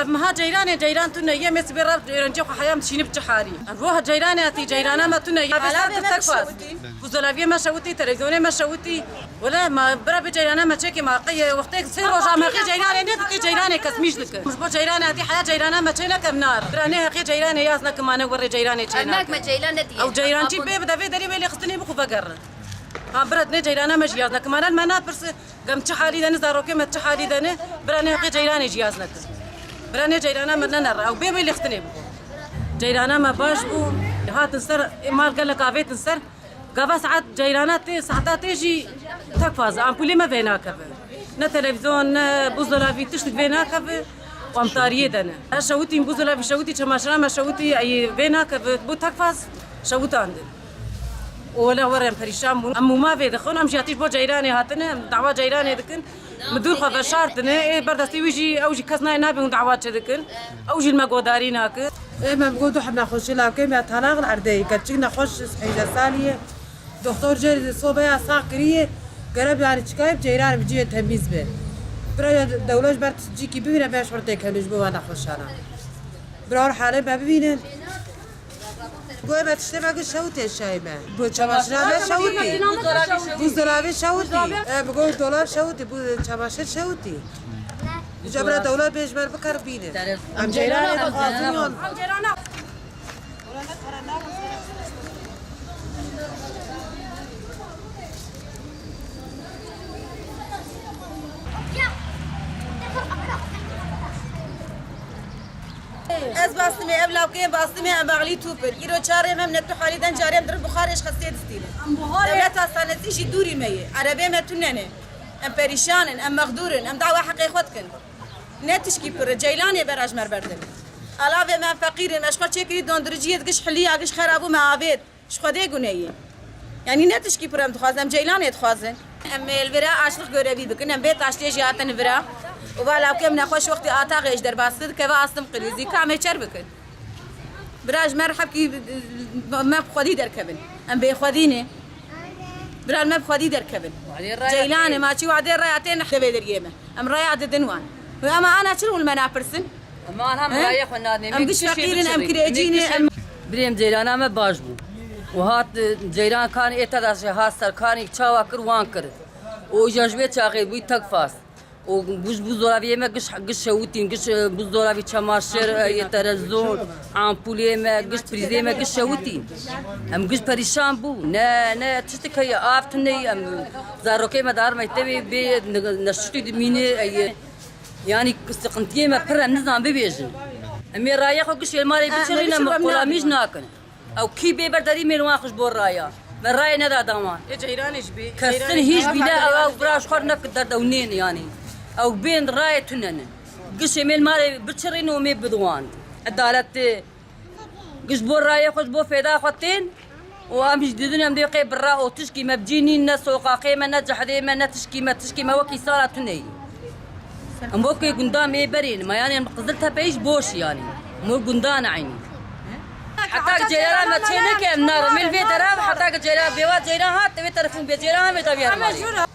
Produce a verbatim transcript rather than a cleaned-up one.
Ev meha ceyranê, ceyran tune ye, me sibê re öğrenci xwe heyam dişînî bi çi halî. Ev roha ceyranê hatî, ceyrana me tune ye. Ev satir tek faz. Buzdolabiyê me şewitî, televizyonê me şewitî. Wele ma bira bi ceyrana me çekê ma qey wextê sê roja me qey ceyranê ne dikê ceyranê kes mîş dike. Ji bo ceyranê hatî heya ceyrana me çê nekem nar. Bira ne heqê ceyranê yaz nekim ma ne werê ceyranê çê Emek me nakim. Ceylan ne diye. Ew ceyrancî bê bi devê derî wê lê xistinê bixwe vegerin. Ha bira ne ceyrana me jî yaz nekim ma ne me napirsi. Gem çi halî de ne, zarokê me çi halî de ne, bira ne heqê ceyranê jî yaz nekin. Bira ne ceyrana me ne nere, ew bê wê lêxtinê bû. Ceyrana me baş bû, hatin ser, ê mal gelek avêtin ser. Gava saet ceyrana tê, saeta tê jî tek faz, ampulê me vê nakeve. Ne televîzyon, ne buzdolabî, tiştik vê nakeve. Û em tariyê de ne. Ez şewitîm, buzdolabî şewitî, çemaşira me şewitî, ey vê nakeve, bû tek faz şewitandin. Û wele were em perîşan bûn. Em mûma vê dixwin, em jî hatî ji bo ceyranê hatine, em dawa ceyranê dikin. Midûr xwe veşartine, ê berdestê wî jî, ew jî kes nayê nabe hûn dawa çi dikin. Ew jî li me godarî nakin. Ê me bi got du heb nexweşî lawkê me talaq li erdê ye. Keçik nexweş heyde salî ye. Doktor cê sobeya sax kiriye. Gere bi yani çikayê bi ceyran bi cihê temîz be. Bira dewlet ji ber cîkî bibîne be şortê kevin ji bo van nexweşana. Bira halê me bibînin. Goyê me tiştê me giş şewitê şayê me. Bu çamaşira me şewitî. Buzdolabê şewitî. E, bi goy dolab şewitî. Bu çamaşir şewitî. Cebra dewla bêj ber bikar bîne. Em ceyranê dixwazin. Ez Bastimê, ev lawkeyên Bastimê em baxlî tûp in. Îro çarê me em ne tu halî den carê em dirin buxarê ji xestê distînin. Dewleta sanetî jî dûrî me ye. Erebê me tune ne. Em perîşan in, em mexdûr in, em dawa heqê xwe dikin. Ne tişkî pir e, ceylanê bera ji me berdin. Alavê me em feqîr in, me ji xwe çêkirî dondiriciyê giş hiliya, giş xerabû me avêt. Ji Xwedê guneyî. Yanî ne tişkî pir em dixwazin, em ceylanê dixwazin. Em ê li vira açlıq görevî bikin, em bê taştê jî hatin vira. Û va lawkê min nexweş wextî ataxê ji derbasî dikeve astim qirîzî, ka em ê çer bikin. Bira ji me re hebkî me bi xwedî derkevin. Em bê xwedî ne. Bira me bi xwedî derkevin. Ceylanê ma çi wadê raya tên devê deriyê me. Em raya didin wan. Û ema ana çi li me napirsin? Em an hem He? raya xwe nadin. Em giş feqîr in, em kirêcî ne, em Birêm ceyrana me baş bû. Û hat, e, ceyran kanî ê te de hat ser kanî çawa kir wan kir. Û îja ji vê çaxê bûyî tek fas. Û giş buzdolabiyê me giş, giş şewitîn, giş, e, buzdolabî çamaşir, e, yê televizyon, ampulê me, giş prîzê me giş şewitîn. Em giş perîşan bû. Ne, ne tiştik heye, av tune ye, em zarokê me dar mektebê bê ne, ne şitî dimîne, e, Yanî sıkıntiyê me pir em nizan bibêjin. Em ê raya xwe gişê li malê biçirîn, em qolamîş nakin. Ew kî bê ber derî mêl wan xwe ji bo raya. Me rayê neda dawan. Ê ceyranê ji bê. Kesin hîç bîne ew ew bira ji xwe neke derd ew nên yanî. Ew bên rayê tune ne. Gişê mêl malê biçirîn û mê bidwan. Edalet tê. Giş bo rayê xwe, ji bo fêda xwe tên û em jî didin em dê qê birra û tişkî me bi cî nîn, ne soqaqê me, ne cehdê me, ne tişkî me, tişkî me wekî sala tune yî. Em wekî gunda me berê ne, me yanî em Qiziltepe yî ji boş yanî. Em wek gunda ne eynî. Heta ki ceyran me çê neke em narin. Mêl vê dera heta ki ceyran vêwa ceyran hat, vê telefon bê ceyran vê tevî her malê.